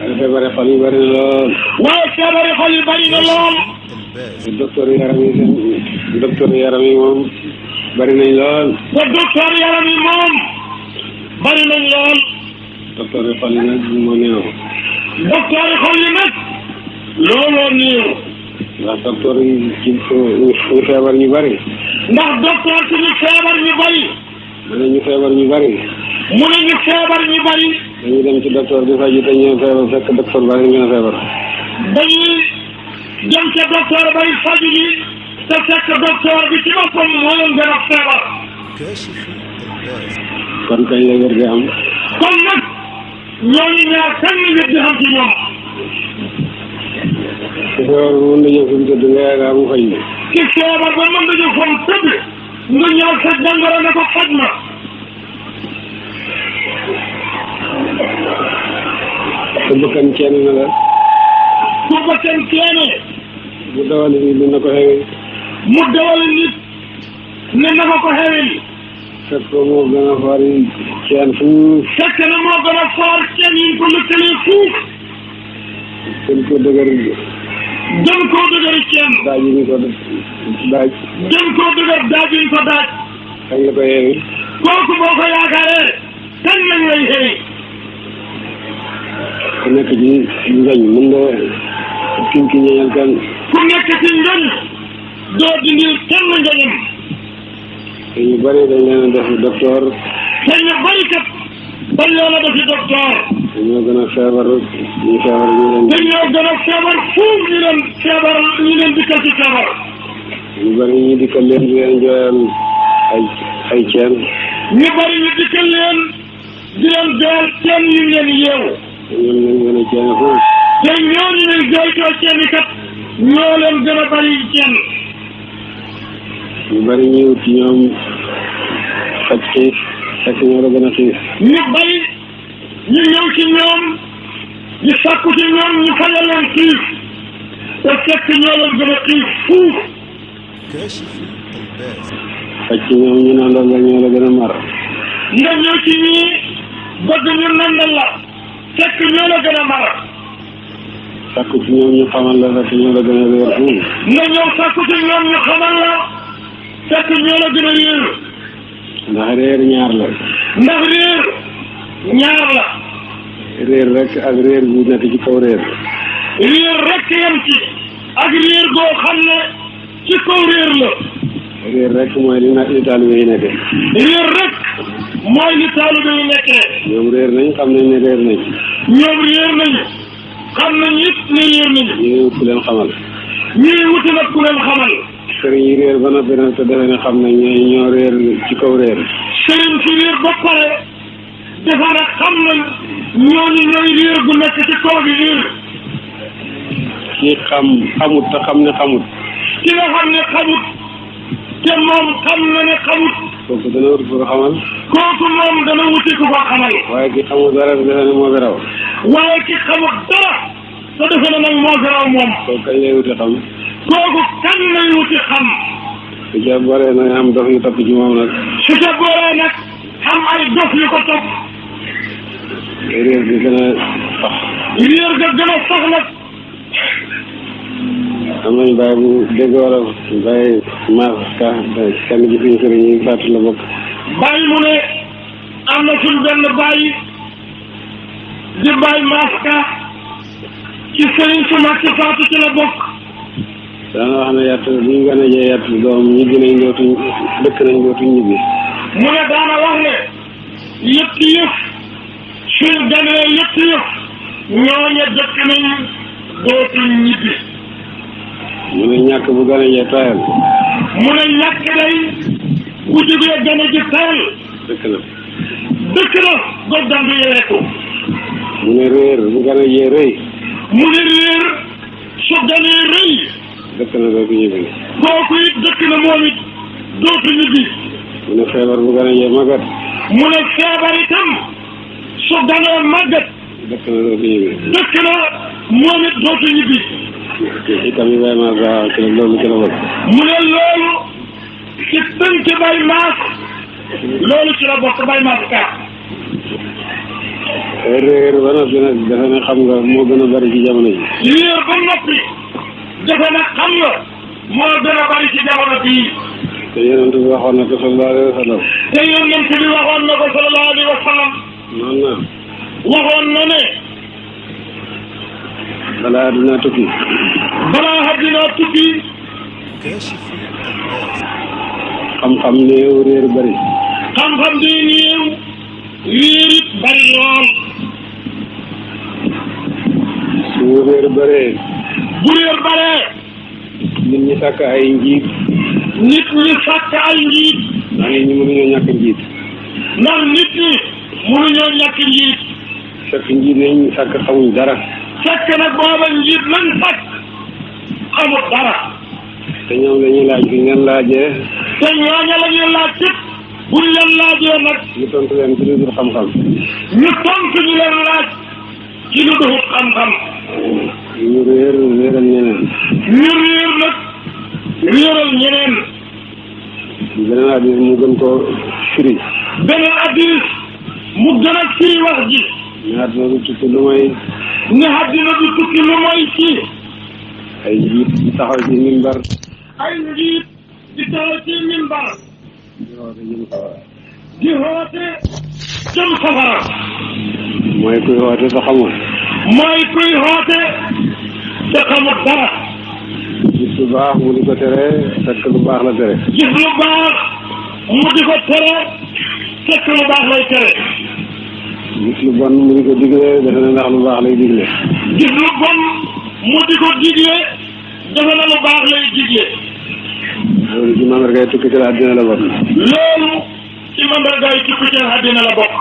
ay feebari xol yu bari na lool. waaye feebari xol yu bari na lool. docteur yaram yi moom bari nañ lool. te docteur yaram yi moom bari nañ lool. docteur yi xol yi nag moo néew. docteur yi xol yi nag looloo néew. ndax docteur yi ci ñu feebar ñu bari. ndax docteur ci ñu feebar ñu bari. mu ne ñu feebar ñu bari. mu ne ñu feebar ñu bari. dañuy dem ci docteur bi faju te ñëw feebar fekk docteur ba gën a feebar. dañuy dem ca docteur bay faju ji te fekk docteur bi ci boppam moo leen gën a feebar. kon kañ la wér di am. kon nag ñooñu ñaar kañ la wér di am ci ñoom. ci feebar bu mën na ñëw fi mu tëdd nga yaakaar mu faj la. ci feebar ba mën nañu fa mu tëdd nga ñëw sa jàngoro ne ko faj ma. te bëkkan kenn na la. su bëkkan kenn. mu dawali nit dina ko xewee. mu dawali nit ne na ko xewee. fekk ko moo gën a foor yi kenn fuuf. fekk na moo gën a foor kenn yi ko lëkkalee fuuf. gën koo dëgër. gën koo dëgër kenn. daaj yi ñu ko daaj. gën koo dëgër daaj yi ñu ko daaj. kañ la ko xewee. kooku boo ko yaakaaree kañ lañ lay xëy. ku nekk ci ngañ mën nga ki ñeñal kenn. ku nekk ci ngañ doo dindi kenn ngañam. te ñu bëri dañ leen a def docteur. te ñu bëri kat dañ leen a defi docteur. te ñoo gën a feebar ñu feebar ñu leen. te ñoo gën a feebar fuuf ñu leen feebar ñu leen dikkal ci feebar. ñu bëri ñu dikkal leen di leen jooyal ay ceen. ñu bëri ñu dikkal leen di leen jooyal ceen yu leen yeewu. te ñoom lañ gën a ceen foofu. te ñooñu ñuy jooytoo ceen yi kat ñoo leen gën a bëri ceen. ñu bëri ñu wut ci ñoom faj xiif fekk ñoo la gën a xiif. ñu bëri ñu ñëw ci ñoom ñu sàkku ci ñoom ñu fajal leen xiif te fekk ñoo leen gën a xiif fuuf. faj ci ñoom ñu nandal la ñoo la gën a mar. nga ñëw ci ñii bëgg ñu nandal la fekk ñoo la gën a mar. sàkku ci ñoom ñu xamal la fekk ñoo la gën a réer fuuf. nga ñëw sàkku ci ñoom ñu xamal la fekk ñoo la gën a réer. ndax réer ñaar la. ndax réer ñaar la. réer rek ak réer bu nekk ci kaw réer. réer rek yam ci ak réer goo xam ne ci kaw réer la. réer rek mooy li taalibe yi nekkee. réer rek mooy li taalibe yi nekkee. ñoom réer nañ xam nañ ne réer nañ. ñoom réer nañu xam nañ it ne réer nañu. ñu ngi wut ku leen xamal. ñuy wuti nag ku leen xamal. sëriñ yi réer ba noppi nag te defe ne xam nañ ñoo réer ci kaw réer. sëriñ si réer ba pare defe nag xam nañ ñooñu ñooy réer gu nekk ci kaw bi réer. ki xamut te xam ne xamut. ki nga xam ne xamut te moom xam na ne xamut. kooku dana wut ko xamal. kooku moom dana wuti ku ko xamal. waaye ki xamut dara defe ne moo fi raw. waaye ki xamut dara te defe ne nag moo fi raw moom. kooku kañ lay wuti xam. kooku kan lay wuti xam. su ca boree nag am dof yu topp ci moom nag. su ca boree nag am ay dof yu ko topp. réer bi gën a sax. réer ga gën a sax nag. am nañu bàyyi bu dégg wala bàyyi maas ka kenn ci suñu sëriñ yi fàttali la bokk. bàyyi mu ne am na suñ benn bàyyi di bàyyi maska ci sëriñ su mag ci faatu ci la bokk. daana wax ne yàtt bu ñu gën a jee yàtt doom ñibbi nañ dootuñ dëkk nañ dootuñ ñibbi. mu ne daana wax ne yëpp yëf suñ ganee yëpp yëf ñooña dëkk nañ dootuñ ñibbi. mu ne ñàkk bu gën a jee tayal. mu ne ñàkk day bu jógee gën a ji tayal. dëkk na. dëkk na goddam bi yeeku. mu ne réer bu gën a jee rëy. mu ne réer su ganee rëy. dëkk na dootu ñibbi. kooku it dëkk na moom it dootu ñibbi. mu ne feebar bu gën a jee màggat. mu ne feebar itam su ganee màggat. dëkk na dootu ñibbi. dëkk na moom it dootu ñibbi. itam yi bàyyi maas daa ci la loolu ci la bokk. mu ne loolu ci tënk bay maas loolu ci la bokk bay maas ka. réer ba noppi nag defe ne xam nga moo gën a bari ci jamono ji. réer ba noppi defe nag xam nga moo gën a bari ci jamono bii. te yonent bi waxoon na ko sallallahu alayhi wa sallam. te yonent bi waxoon na ko sallallahu alayhi wa sallam. noonu na. waxoon na ne. balaa adduna tukki. balaa adduna tukki. xam-xam néew réer bari. xam-xam di néew réer it bari lool. su réer bëree. bu réer baree. nit ñi sàkk ay njiit. nit ñi sàkk ay njiit. ndax nit ñi mënuñoo ñàkk njiit. ndax nit ñi mënuñoo ñàkk njiit. fekk njiit lañ sàkk xamuñ dara. fekk nag booba njiit lañ sàkk xamut dara. te ñoom la ñuy laaj bi ngeen laajee. te ñooña la ñuy laaj ci buñ leen laajee nag. ñu tontu leen ci lu dul xam-xam. ñu tontu ñu leen laaj ci lu dul xam-xam. ñu réeral ñeneen. ñu réer nag réeral ñeneen. beneen hadiis mu gën koo firi. beneen hadiis mu gën a firi wax ji. ne àdduna du tukki lu may. ne àddina du tukki lu may ci. ay njiit di taxaw ci minbar. ay njiit di taxaw ci minbar. di woote jëm safara. di woote jëm safara. mooy kuy woote te xamul. mooy kuy woote te xamul dara. gis lu baax mu di ko tere fekk lu baax la tere. gis lu baax mu di ko tere fekk lu baax lay tere. gis lu bon mu di ko digle defe na ndax lu baax lay digle. gis lu bon mu di ko digle defe na lu baax lay digle. loolu ci mandargay tukki ci àddina la bokk. loolu ci mandargay tukki ci àddina la bokk.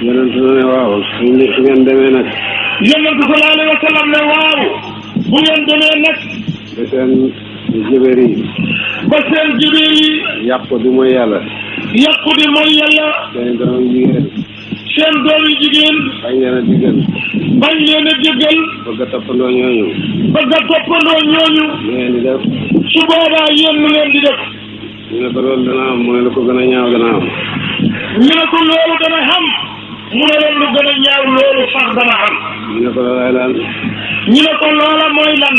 yonent na ne waaw su ngeen demee nag. yonent sallallahu alayhi wa sallam ne waaw bu ngeen demee nag. ba seen jëbër yi. ba seen jëbër yi. yàqu di mooy yàlla. yàqu di mooy yàlla. seen doom yu jigéen. seen doom yu jigéen. bañ leen a diggal. bañ leen a jéggal. bëgg a toppandoo ñooñu. bëgg a toppandoo ñooñu. lu ngeen di def. su boobaa yéen lu ngeen di def. ñu ne ko loolu dana am mu ne lu ko gën a ñaaw dana am. ñu ne ko loolu dana xam. mu ne leen lu gën a ñaaw loolu sax dana am. ñu ne ko loolay lan. ñu ne ko loola mooy lan.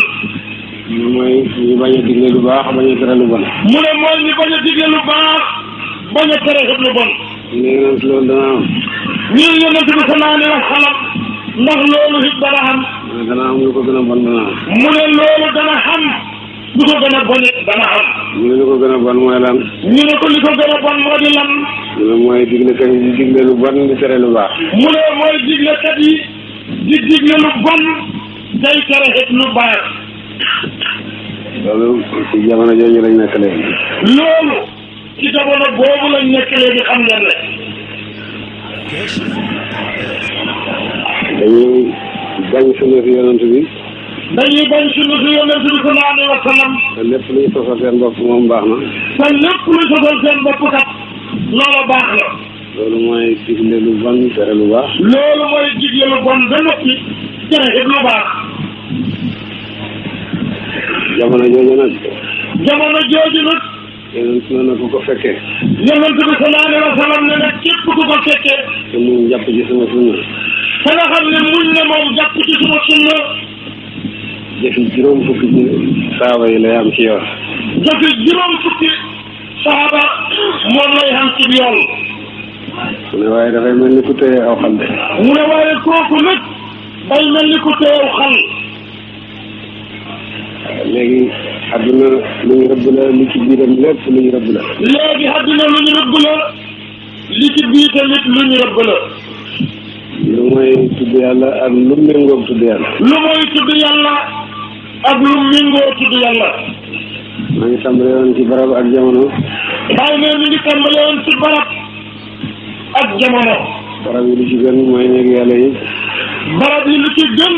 ñu mooy ñu bañ a digle lu baax bañ a tere lu bon. mu ne mooy ñu bañ a digle lu baax bañ a tere lu bon. ñu ne yonent loolu dana am. ñu ne yonent bi sallallahu alayhi wa sallam ndax loolu it dana am. mu ne dana am lu ko gën a bon dana am. mu ne loolu dana xam lu ko gën a bon it dana am. ñu ne lu ko gën a bon mooy lan. ñu ne ko li ko gën a bon moo di lan. ñu ne mooy diglekat yi di digle lu bon di tere lu baax. mu ne mooy diglekat yi di digle lu bon day tere it lu baax. loolu ci jamono jooju lañ nekk léegi. loolu ci jamono boobu lañ nekk léegi xam ngeen ne. dañuy bañ sunna si yonent bi. dañuy bañ sunna si yonent bi sallallahu alayhi wa sallam. te lépp luy sosal seen bopp moom baax na. te lépp luy sosal seen bopp kat loola baax la. loolu mooy digle lu bon tere lu baax. loolu mooy digle lu bon ba noppi tere it lu baax. jamono jooju nag. jamono jooju nag. yonent na ku ko fekkee. yonent bi sallallahu alayhi wa sallam ne nag képp ku ko fekkee. te mu jàpp ci sama sunna. te nga xam ne muñ ne moom jàpp ci sama sunna. jëfi juróom fukki ci saaba yi lay am ci yoon. jëfi juróom fukki saaba moom lay am ci yoon. mu ne waaye dafay mel ni ku téye aw xal de. mu ne waaye kooku nag day mel ni ku téye aw xal. léegi àdduna lu ñu rëbb la li ci biiram lépp lu ñu rëbb la. léegi àdduna lu ñu rëbb la li ci biir tamit lu ñu rëbb la. lu mooy tudd yàlla ak lu méngoog tudd yàlla. lu mooy tudd yàlla ak lu méngoo tudd yàlla. maa ngi tàmbale woon ci barab ak jamono. bàyyi ne mi ngi tàmbale woon ci barab ak jamono. barab yi lu ci gën mooy néegi yàlla yi. barab yi lu ci gën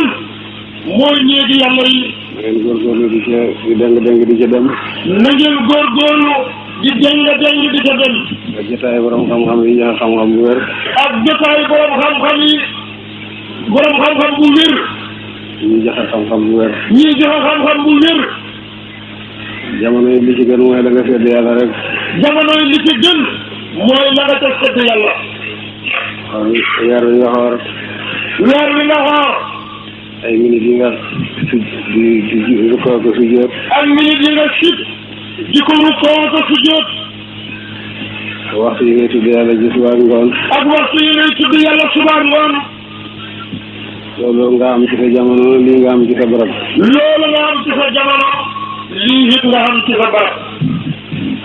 mooy néegi yàlla yi. na ngeen góorgóorlu di ca di deng di ca dem. na ngeen góorgóorlu di deng di ca dem. ak jotaay borom xam-xam yi joxe xam-xam bu wér. ak jotaay borom xam-xam yi borom xam-xam bu wér. ñuy joxe xam-xam bu wér. ñuy joxe xam-xam bu wér. jamono yi li ci gën mooy la nga sedd yàlla rek. jamono yi li ci gën mooy la nga ca sedd yàlla. waaw weer wi nga xoor weer wi nga xoor ay minutes yi nga di rukkoo ko sujjóot ak minute yi nga sit di ko rukkoo ko sujjóot waxtu yi ngay tudd yàlla ji suba ngoon ak waxtu yi ngay tudd yàlla suba ngoon loolu nga am ci sa jamono lii nga am ci sa barab loolu nga am ci sa jamono lii it nga am ci sa barab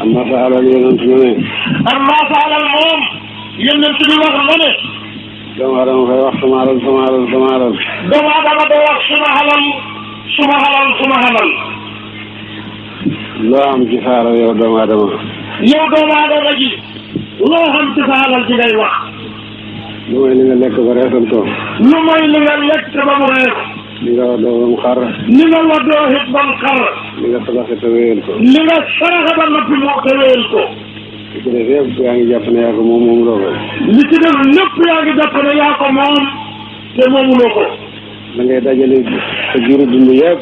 amma sa alal yonent na ne amma sa alal moom yonent bi wax na ne doomu aadama fay wax sama alal sama alal sama alal doomu aadama day wax suma alal suma alal suma alal loo am ci sa alal yow doomu aadama yow doomu aadama ji loo xam ci sa alal ji ngay wax lu mooy li nga lekk ba reesal ko lu mooy li nga lekk ba mu rees li nga waddoo ba mu xar li nga waddoo it ba mu xar li nga sadaxe te wéyal ko li nga saraxa ba noppi moo ko wéyal ko li ci def yëpp yaa ngi jàpp ne yaa ko moom loo ko li ci def lépp yaa ngi jàpp ne yaa ko moom te moomuloo ko da ngay dajale sa jiiru dund yëpp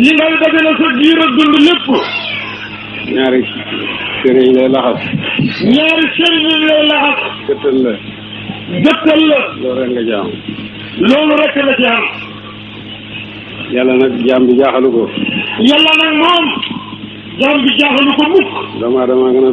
li ngay dajale sa jiir ak dund lépp ñaari sëriñ lay laxas ñaari sëriñ lay laxas gëttal la gëttal la loolu rek nga jaam loolu rek la ci am yàlla nag jaam bi jaaxalu ko yàlla nag moom jaam bi jaaxalu ko mukk doomu aadama gën a